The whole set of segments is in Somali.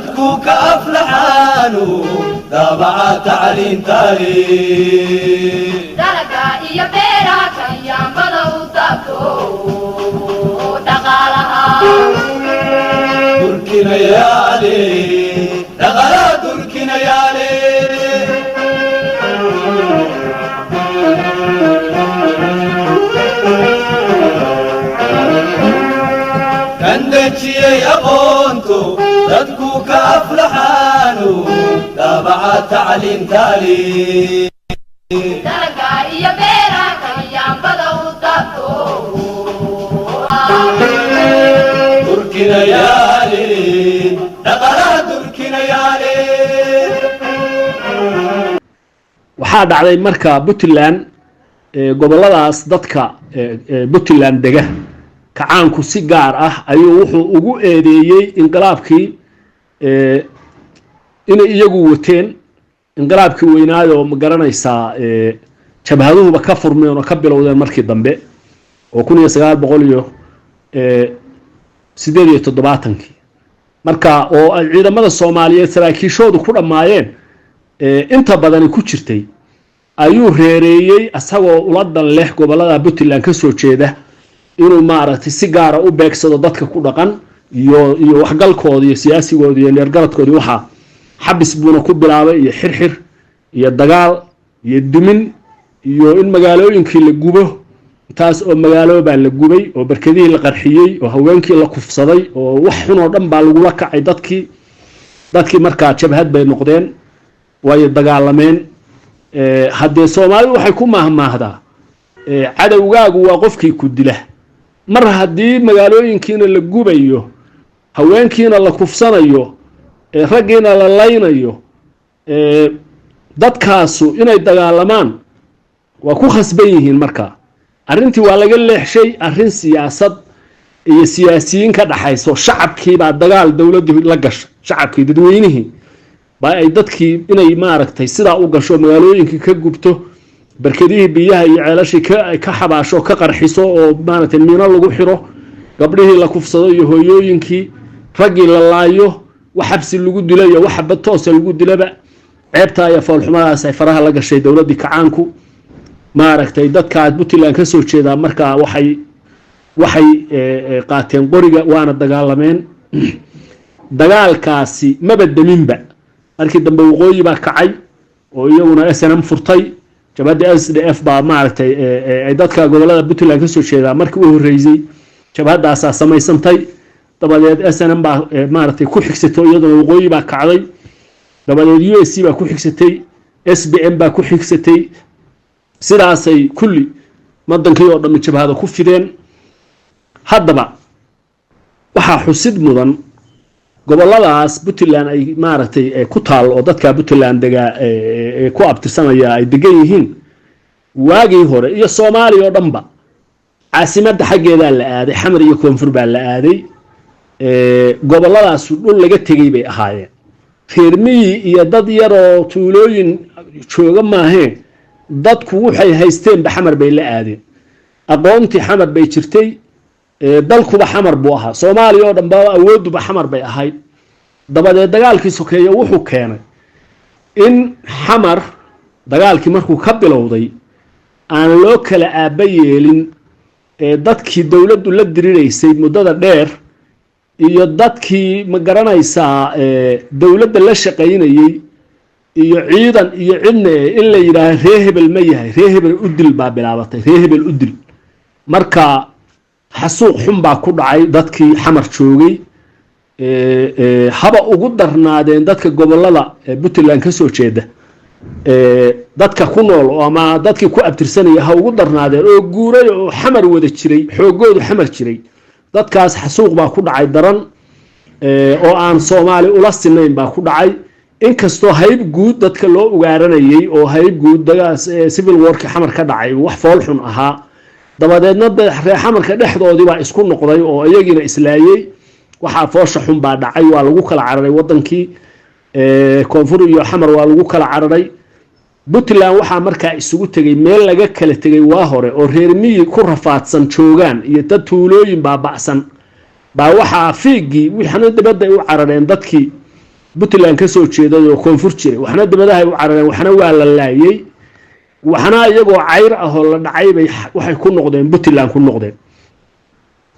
Dadku ka aflaxaanu daabaca tacliintaali. Dalaga iyo beeraha kanyaambada u taabto dhaqaalaha. Durkinayaale dhaqalaha, durkinayaale. Kan dejiyey aqoontu, dadku ka aflaxaanu daabaca tacliintaali. Dalaga iyo beeraha kanyaambada u taabto. Durkinayaale dhaqalaha, durkinayaale. Waxaa dhacday marka Puntland, gobolladaas dadka Puntland dega, kacaanku si gaar ah ayuu wuxuu ugu eedeeyey inqilaabkii, inay iyagu wateen inqilaabkii weynaayoo, ma garanaysaa, jabhaduhuba ka furmeen oo ka bilowdeen markii dambe oo 1978-kii, marka oo ay ciidamada Soomaaliyeed saraakiishoodu ku dhammaayeen, inta badani ku jirtay, ayuu reereeyey asagoo ula dan leh gobollada Puntland ka soo jeeda inuu maaragtay si gaara u beegsado dadka ku dhaqan iyo waxgalkooda iyo siyaasigooda iyo neergaradkooda. Waxaa xabis buuna ku bilaabay iyo xirxir iyo dagaal iyo dumin iyo in magaalooyinkii la gubo. Taas oo magaalo baa la gubay oo barkadihii la qarxiyey oo haweenkii la kufsaday oo wax xun oo dhan baa lagula kacay dadkii. Dadkii markaa jabhad bay noqdeen, way dagaalameen. Haddee Soomaalidu waxay ku maahmaahdaa, cadowgaagu waa qofkii ku dila. Mar haddii magaalooyinkiina la gubayo, haweenkiina la kufsanayo, raggiina la laynayo, dadkaasu inay dagaalamaan waa ku khasban yihiin. Marka arrintii waa laga leexshay, arrin siyaasad iyo siyaasiyiin ka dhaxayso shacabkiibaa dagaal dowladdii la gashay. Shacabkii, dadweynihii baa ay dadkii inay maaragtay sidaa u gasho, magaalooyinkii ka gubto, barkadihii biyaha iyo ceelashii ka xabaasho, ka qarxiso oo maaragtay miino lagu xiro, gabdhihii la kufsado iyo hooyooyinkii, raggii la laayo, wax xabsi lagu dilo iyo wax xabad toosa lagu dilaba. Ceebtaa iyo foolxumadaas ay faraha la gashay dowladdii kacaanku. Maaragtay dadkaas Puntland ka soo jeedaa markaa waxay qaateen qoriga, waana dagaalameen. Dagaalkaasi maba deminba. Markii dambe waqooyi baa kacay oo iyaguna SNM furtay, jabhadda SDF baa maaragtay ay dadka gobollada Puntland ka soo jeedaa markii u horreysay jabhaddaasaa samaysantay. Dabadeed SNM baa maaragtay ku xigsatay, iyaduna waqooyi baa kacday. Dabadeed USC baa ku xigsatay, SPM baa ku xigsatay. Sidaasay kulli madankii oo dhammi jabhada ku fideen. Haddaba waxaa xusid mudan gobolladaas Puntland ay maaragtay ku taal oo dadka Puntland degaa ku abtirsanaya ay degan yihiin, waagii hore iyo Soomaaliya oo dhanba caasimadda xaggeedaa la aaday, Xamar iyo Koonfur baa la aaday. Gobolladaasu dhul laga tegey bay ahaayeen. Reer miyi iyo dad yaroo tuulooyin jooga maaheen, dadku waxay haysteenba Xamar bay la aadeen. Aqoontii Xamar bay jirtay, dalkuba Xamar buu ahaa, Soomaaliya oo dhanba awoodduba Xamar bay ahayd. Dabadeed dagaalkii sokeeye wuxuu keenay in Xamar dagaalkii markuu ka bilowday aan loo kala aaba yeelin dadkii dowladdu la diriraysay muddada dheer iyo dadkii, ma garanaysaa, dowladda la shaqaynayey iyo ciidan iyo cidna, in la yidhaaho ree hebel ma yahay, ree hebel u dil baa bilaabatay, ree hebel u dil. Marka xasuuq xun baa ku dhacay dadkii Xamar joogay, haba ugu darnaadeen dadka gobollada Puntland ka soo jeeda, dadka ku nool oo ama dadkii ku abtirsanaya ha ugu darnaadeen oo guuray oo Xamar wada jiray, xoogoodu Xamar jiray. Dadkaas xasuuq baa ku dhacay daran oo aan Soomaali ula sinayn baa ku dhacay, inkastoo hayb guud dadka loo ugaaranayey oo hayb guud civil warki Xamar ka dhacay wax fool xun ahaa. Dabadeedna reer Xamarka dhexdoodii baa isku noqday oo iyagiina islaayey. Waxaa foosha xun baa dhacay, waa lagu kala cararay wadankii, Koonfur iyo Xamar waa lagu kala cararay. Puntland waxaa markaa isugu tegey meel laga kala tegey waa hore oo reer miyi ku rafaadsan joogaan iyo dad tuulooyin baaba'san baa waxaa fiigii wixna dibadda ay u carareen dadkii. Puntland ka soo jeeday oo koonfur jiray, waxna dibadahay u carareen, waxna waa la laayey, waxna iyagoo cayr ah oo la dhacay bay waxay ku noqdeen Puntland ku noqdeen.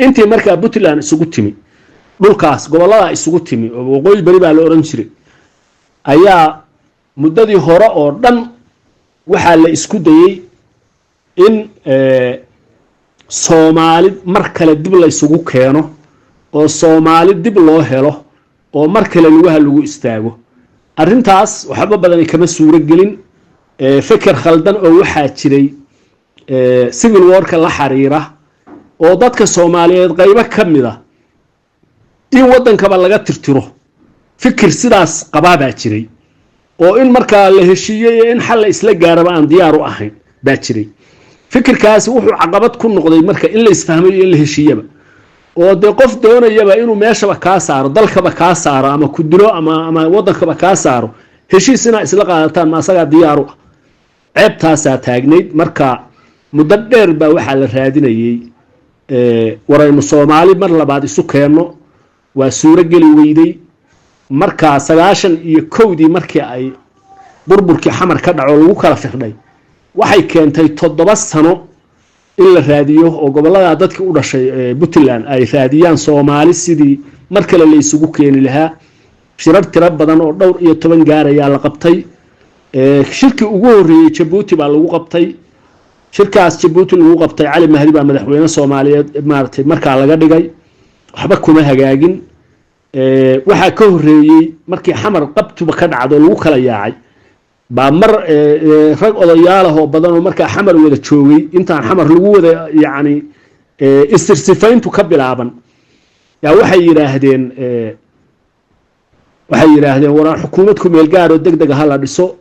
Intii markaa Puntland isugu timi, dhulkaas gobolladaa isugu timi oo Waqooyi Beri baa la odhan jiray, ayaa muddadii hore oo dhan waxaa la isku dayey in Soomaali mar kale dib la isugu keeno oo Soomaali dib loo helo oo mar kale lugaha lagu istaago. Arrintaas waxba badani kama suuro gelin. Feker khaldan oo waxaa jiray civil warka la xiriira oo dadka Soomaaliyeed qaybo ka mid a in waddankaba laga tirtiro fikir sidaas qabaa baa jiray, oo in markaa la heshiiyey in xal la isla gaaraba aan diyaar u ahayn baa jiray. Fikirkaasi wuxuu caqabad ku noqday marka in la isfahmayo, in la heshiiyaba, oo dee qof doonayaba inuu meeshaba kaa saaro, dalkaba kaa saaro, ama ku dilo ama waddankaba kaa saaro, heshiis inaa isla qaadataan ma asagaa diyaaru ah? Ceebtaasaa taagnayd. Marka muddo dheer baa waxaa la raadinayey waraynu Soomaali mar labaad isu keenno. Waa suuro geli weyday. Marka 91-dii markii ay burburkii Xamar ka dhaco, lagu kala firdhay, waxay keentay 7 sano in la raadiyo oo gobollada dadkii u dhashay Puntland ay raadiyaan Soomaali sidii mar kale la isugu keeni lahaa. Shirar tiro badan oo dhowr iyo toban gaar ayaa la qabtay. Shirkii ugu horreeyey Jabuuti baa lagu qabtay. Shirkaas Jabuuti lagu qabtay, Cali Mahdi baa madaxweyne Soomaaliyeed maaragtay markaa laga dhigay. Waxba kuma hagaagin. Waxaa ka horreeyey markii Xamar qabtuba ka dhacdo, lagu kala yaacay, baa mar rag odayaal ah oo badan oo markaa Xamar wada joogay, intaan Xamar lagu wada yacni istirsifayntu ka bilaaban, yaa waxay yidhaahdeen waraan xukuumad ku meel gaar oo deg deg ha la dhiso.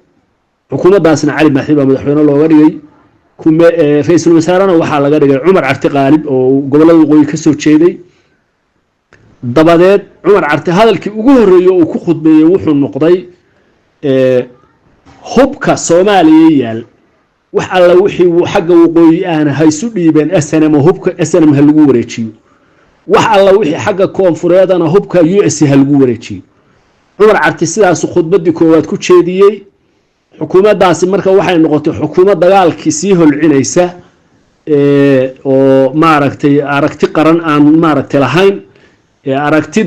Xukuumaddaasna Cali Mahdi baa madaxweyne looga dhigay. Ra-iisul wasaarena waxaa laga dhigay Cumar Carti Qaalib oo gobollada waqooyi ka soo jeeday. Dabadeed Cumar Carti hadalkii ugu horreeyey uu ku khudbeeyey wuxuu noqday: hubka Soomaaliya yaal, wax alla wixii xagga waqooyi ahna ha isu dhiibeen SNM oo hubka SNM ha lagu wareejiyo, wax alla wixii xagga koonfureedana hubka US ha lagu wareejiyo. Cumar Carti sidaasu khudbaddii koowaad ku jeediyey. Xukuumaddaasi marka waxay noqotay xukuumad dagaalkii sii holcinaysa oo maaragtay aragti qaran aan maaragtay lahayn, aragti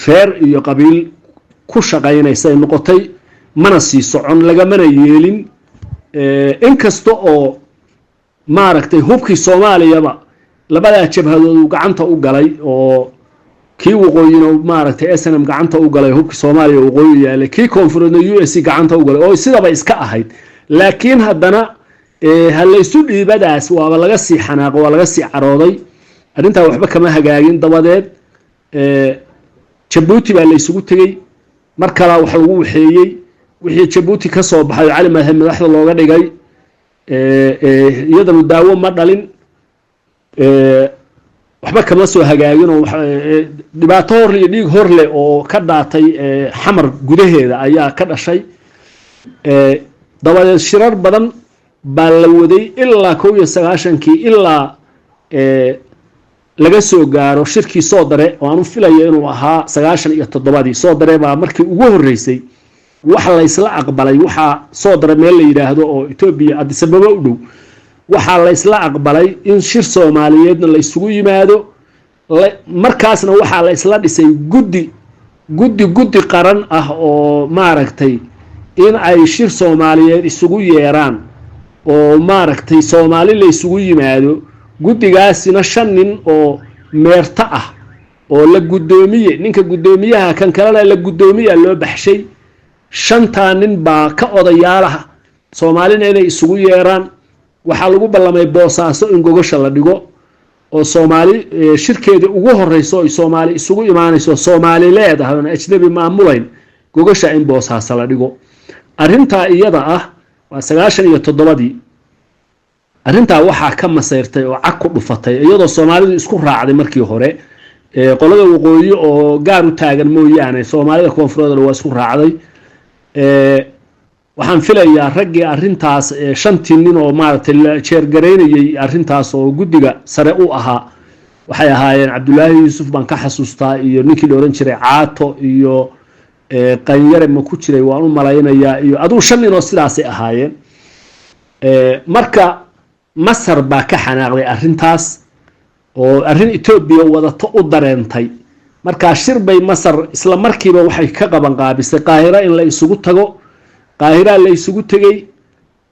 reer iyo qabiil ku shaqaynaysay noqotay. Mana sii socon, lagamana yeelin, inkasta oo maaragtay hubkii Soomaaliyaba labadaa jabhadood uu gacanta u galay, oo kii waqooyina maaragtay SNM gacanta u galay, hubkii Soomaaliya waqooyi yaalay, kii koonfureedna USC gacanta u galay, oo sidaba iska ahayd. Laakiin haddana halaysu dhiibadaas waaba laga sii xanaaqo, waa laga sii carooday. Arrintaa waxba kama hagaagin. Dabadeed Jabuuti baa la isugu tegey, mar kalaa wax lagu waxeeyey. Wixii Jabuuti ka soo baxay oo Cali Mahdi madaxda looga dhigay iyadanu daawo ma dhalin, waxba kama soo hagaagin, oo dhibaato horle iyo dhiig horleh oo ka daatay Xamar gudaheeda ayaa ka dhashay. Dabadeed shirar badan baa la waday ilaa 91-kii, ilaa laga soo gaaro shirkii Soodare oo aan u filayo inuu ahaa 97-dii. Soodare baa markii ugu horreysay wax laysla aqbalay. Waxaa Soodare meel la yidhaahdo oo Etoobiya Adisababa u dhow waxaa laysla aqbalay in shir Soomaaliyeedna la isugu yimaado. Markaasna waxaa la isla dhisay guddi qaran ah oo maaragtay in ay shir Soomaaliyeed isugu yeeraan oo maaragtay Soomaali la isugu yimaado. Guddigaasina shan nin oo meerto ah oo la guddoomiye, ninka guddoomiyaha, kan kalena la guddoomiya loo baxshay, shantaa nin baa ka odayaalaha Soomaalina inay isugu yeeraan. Waxaa lagu ballamay Boosaaso in gogosha la dhigo oo Soomaali shirkeedii ugu horeyso ay Soomaali isugu imaanayso, Soomaali leedahay oon ajnabi maamulayn, gogosha in Boosaaso la dhigo. Arrintaa iyada ah waa 97-dii. Arrintaa waxaa ka masayrtay oo cag ku dhufatay, iyadoo Soomaalidu isku raacday markii hore, qolada waqooyi oo gaar u taagan mooyaane, Soomaalida koonfureedna waa isku raacday. Waxaan filayaa raggii arrintaas, shantii nin oo maaragtay la jeergaraynayay arrintaas oo guddiga sare u ahaa, Waxay ahaayeen Cabdulaahi Yuusuf baan ka xasuustaa, iyo ninkii la odhan jiray Caato, iyo Qanyare ma ku jiray waan u malaynayaa, iyo aduu shan ninoo sidaasay ahaayeen. Marka Masar baa ka xanaaqday arrintaas oo arrin Etoobiya wadato u dareentay. Markaa shir bay Masar isla markiiba waxay ka qaban qaabisay Qaahiro in la isugu tago. Qaahiraa la isugu tegey.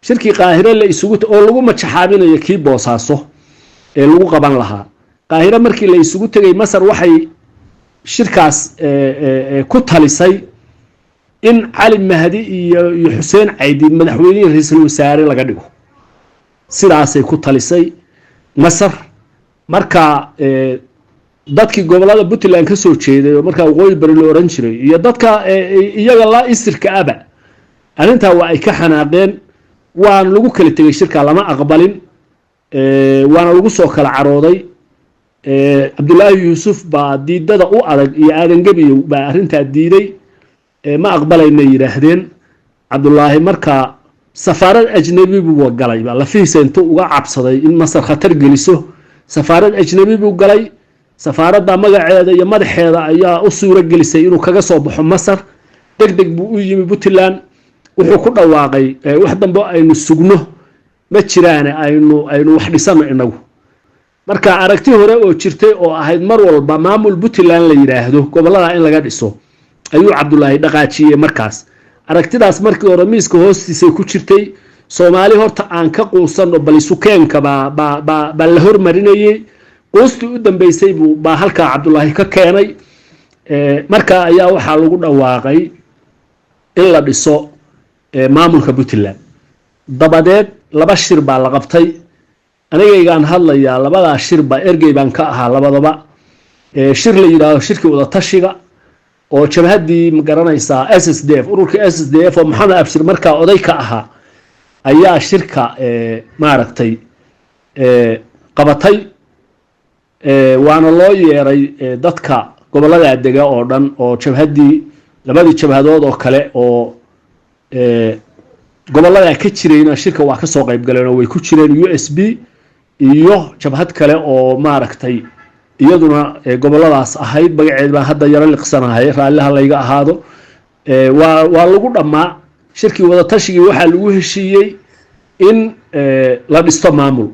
Shirkii Qaahiro la isugu oo lagu majaxaabinayo kii Boosaaso ee lagu qaban lahaa. Qaahiro markii la isugu tegey, Masar waxay shirkaas ku talisay in Cali Mahdi iyo Xuseen Caydi madaxweynihii ra-iisul wasaare laga dhigo. Sidaasay ku talisay Masar. Marka dadkii gobollada Puntland ka soo jeeday oo markaa Waqooyi Bari la oran jiray iyo dadka iyaga la isirka aba, arrintaa waa ay ka xanaaqeen. Waana lagu kala tegey shirka, lama aqbalin, waana lagu soo kala carooday. Cabdullaahi Yuusuf baa diidada u adag iyo Aadan Gebiyow baa arrintaa diiday. Ma aqbalayna yidhaahdeen. Cabdullaahi markaa safaarad ajnabi buu galay, baa lafihiisa intuu uga cabsaday in Masar khatar geliso, safaarad ajnabi buu galay. Safaaradda magaceeda iyo madaxeeda ayaa u suuro gelisay inuu kaga soo baxo Masar. Deg deg buu u yimi Puntland. Wuxuu ku dhawaaqay, wax dambe aynu sugno ma jiraane, aynu wax dhisano inagu. Marka aragti hore oo jirtay oo ahayd mar walba maamul Puntland la yidhaahdo gobollada in laga dhiso ayuu Cabdulaahi dhaqaajiyey. Markaas aragtidaas markii hore miiska hoostiisay ku jirtay. Soomaali horta aan ka quusanno, bal isukeenka baa la hormarinayey. Quustii u dambeysay buu baa halkaa Cabdulaahi ka keenay. Marka ayaa waxaa lagu dhawaaqay in la dhiso maamulka Puntland. Dabadeed laba shir baa la qabtay. Anigaygaan hadlayaa, labadaa shirba ergey baan ka ahaa labadaba. Shir la yidhaahdo shirkii wadatashiga oo jabhaddii, ma garanaysaa, SSDF, ururkii SSDF oo Maxamed Abshir markaa oday ka ahaa ayaa shirka maaragtay qabatay. Waana loo yeeray dadka gobollada dega oo dhan oo jabhaddii, labadii jabhadood oo kale oo gobollada ka jirayna shirka waa kasoo qayb galeen oo way ku jireen, USB iyo jabhad kale oo maaragtay iyaduna gobolladaas ahayd. Magaceed baan hadda yaro liqsanahay, raalliha layga ahaado. Waa lagu dhammaa shirkii wadatashigii. Waxaa lagu heshiiyey in la dhisto maamul.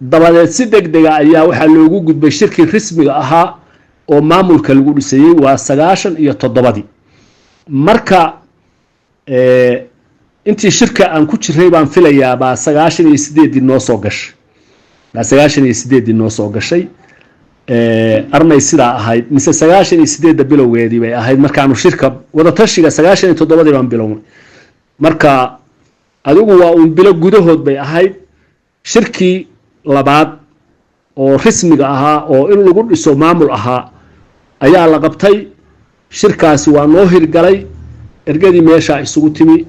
Dabadeed si deg dega ayaa waxaa loogu gudbay shirkii rasmiga ahaa oo maamulka lagu dhisayey, waa 97-dii. Marka intii shirka aan ku jiray baan filayaa baa 98-dii noo soo gashay, baa 98-dii noo soo gashay. Armay sidaa ahayd mise 98-da bilowgeedii bay ahayd markaanu shirka wadatashiga? 97-dii baan bilownay. Marka adigu waa uun bilo gudahood bay ahayd. Shirkii labaad oo rasmiga ahaa oo in lagu dhiso maamul ahaa ayaa la qabtay. Shirkaasi waa noo hirgalay. Ergadii meeshaa isugu timi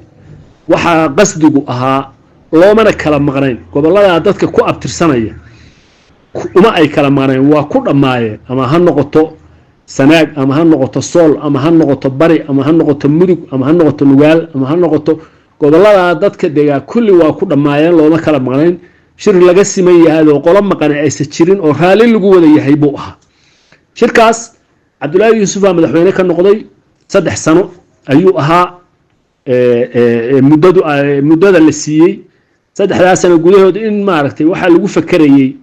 waxaa qasdigu ahaa, loomana kala maqnayn, gobolladaa dadka ku abtirsanaya uma ay kala maqnayn, waa ku dhammaayeen, ama ha noqoto Sanaag, ama ha noqoto Sool, ama ha noqoto Bari, ama ha noqoto Mudug, ama ha noqoto Nugaal, ama ha noqoto gobolladaa dadka degaa, kulli waa ku dhammaayeen, looma kala maqnayn. Shir laga siman yahay oo qolo maqane aysan jirin oo raalli lagu wada yahay buu ahaa shirkaas. Cabdullaahi Yuusuf baa madaxweyne ka noqday. 3 sano ayuu ahaa muddadu, muddada la siiyey. 3-daa sano gudahood in maaragtay waxaa lagu fakerayey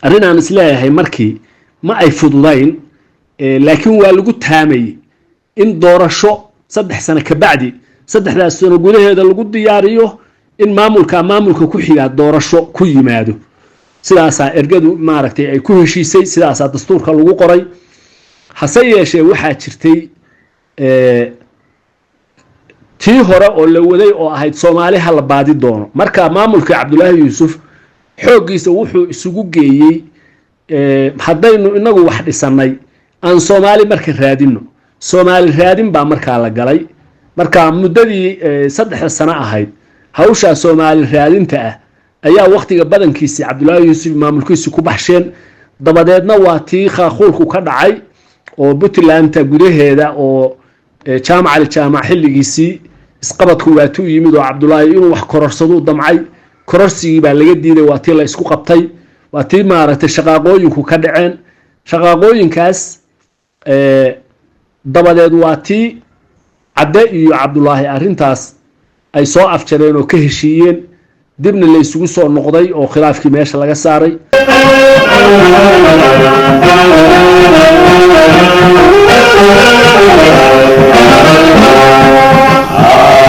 arrin aan isleeyahay markii ma ay fududayn, laakiin waa lagu taamayey in doorasho 3 sano kabacdi, 3-daas sano gudaheeda lagu diyaariyo in maamulka maamulka ku xigaa doorasho ku yimaado. Sidaasaa ergadu maaragtay ay ku heshiisay, sidaasaa dastuurka lagu qoray. Hase yeeshee waxaa jirtay tii hore oo la waday oo ahayd Soomaali ha la baadi doono. Marka maamulka Cabdulaahi Yuusuf xooggiisa wuxuu isugu geeyey, haddaynu inagu wax dhisannay, aan Soomaali marka raadino. Soomaali raadin baa markaa la galay. Marka muddadii 3-da sano ahayd hawshaa Soomaali raadinta ah ayaa waktiga badankiisii Cabdulaahi Yuusuf maamulkiisi ku baxsheen. Dabadeedna waa tii khaakuulku ka dhacay oo Puntlandta gudaheeda oo Jaamac Ali Jaamac xilligiisii isqabadku waatuu yimid oo Cabdulaahi inuu wax kororsaduu damcay, kororsigii baa laga diiday, waa tii la isku qabtay. Waa tii maaragtay shaqaaqooyinku ka dhaceen. Shaqaaqooyinkaas dabadeed waa tii Cadde iyo Cabdulaahi arrintaas ay soo afjareen oo ka heshiiyeen, dibna la isugu soo noqday oo khilaafkii meesha laga saaray.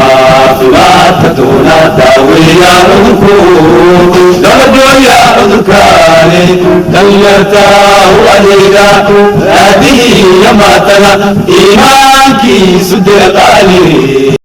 Caafimaadka doona daaweeya cudurku, dabadooya cudurkaani, danyarta u adeega, raadihiiyo maatana iimaankiisu deeqaali.